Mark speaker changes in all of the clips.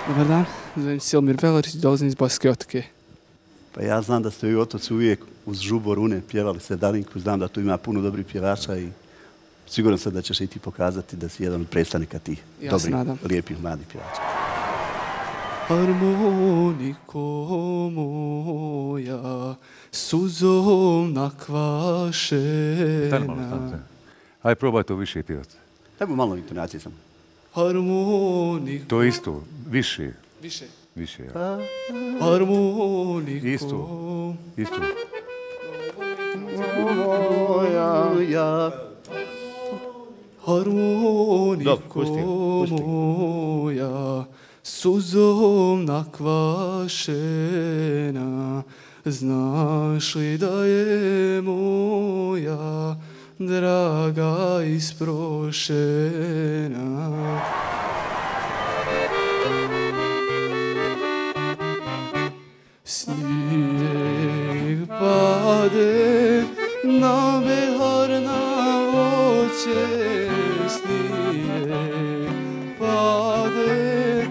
Speaker 1: Dobar dan, zovem Silmir Velerić, dolazim iz Bosanske Otoke.
Speaker 2: Pa ja znam da ste vi otoci uvijek uz Žubor Une pjevali Sedalinku, znam da tu ima puno dobrih pjevača i siguran sam da ćeš i ti pokazati da si jedan od predstavnika tih dobrih, lijepih, mladih pjevača.
Speaker 1: Harmoniko moja, suzom nakvašena.
Speaker 3: Stani. Ajde, probaj to više pjevati.
Speaker 2: Tako malo intonacije samo.
Speaker 1: Harmoniko...
Speaker 3: To isto, više.
Speaker 1: Više,
Speaker 3: ja.
Speaker 1: Harmoniko...
Speaker 3: Isto.
Speaker 2: Moja...
Speaker 1: Harmoniko moja, suzom nakvašena, znaš li da je moja draga isprošena? Snijeg pade na behar na voće, snijeg pade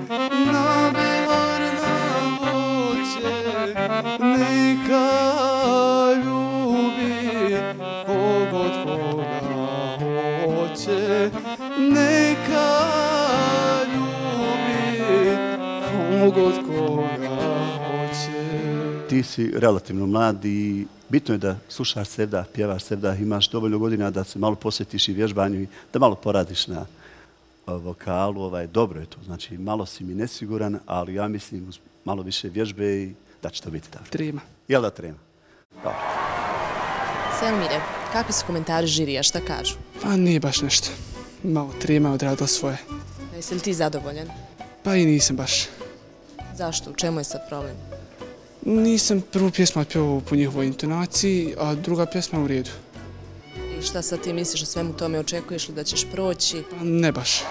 Speaker 1: na behar na voće, neka ljubi kogod koga hoće, neka ljubi kogod koga hoće.
Speaker 2: Ti si relativno mlad i bitno je da slušaš sevdah, pjevaš sevdah, imaš dovoljno godina da se malo posvetiš i vježbanju i da malo poradiš na vokalu. Dobro je to, znači malo si mi nesiguran, ali ja mislim uz malo više vježbe i da će to biti tako.
Speaker 1: Trema.
Speaker 2: Jel da trema? Dobro.
Speaker 4: Selmire, kakvi su komentari žirija, šta kažu?
Speaker 1: Pa nije baš nešto. Malo trema je odradila svoje.
Speaker 4: Jesi li ti zadovoljan?
Speaker 1: Pa i nisam baš.
Speaker 4: Zašto? U čemu je sad problem?
Speaker 1: Nisam prvu pjesmu otpjevao po njihovoj intonaciji, a druga pjesma u redu.
Speaker 4: I šta sad ti misliš o svemu tome? Očekuješ li da ćeš proći?
Speaker 1: Pa ne baš.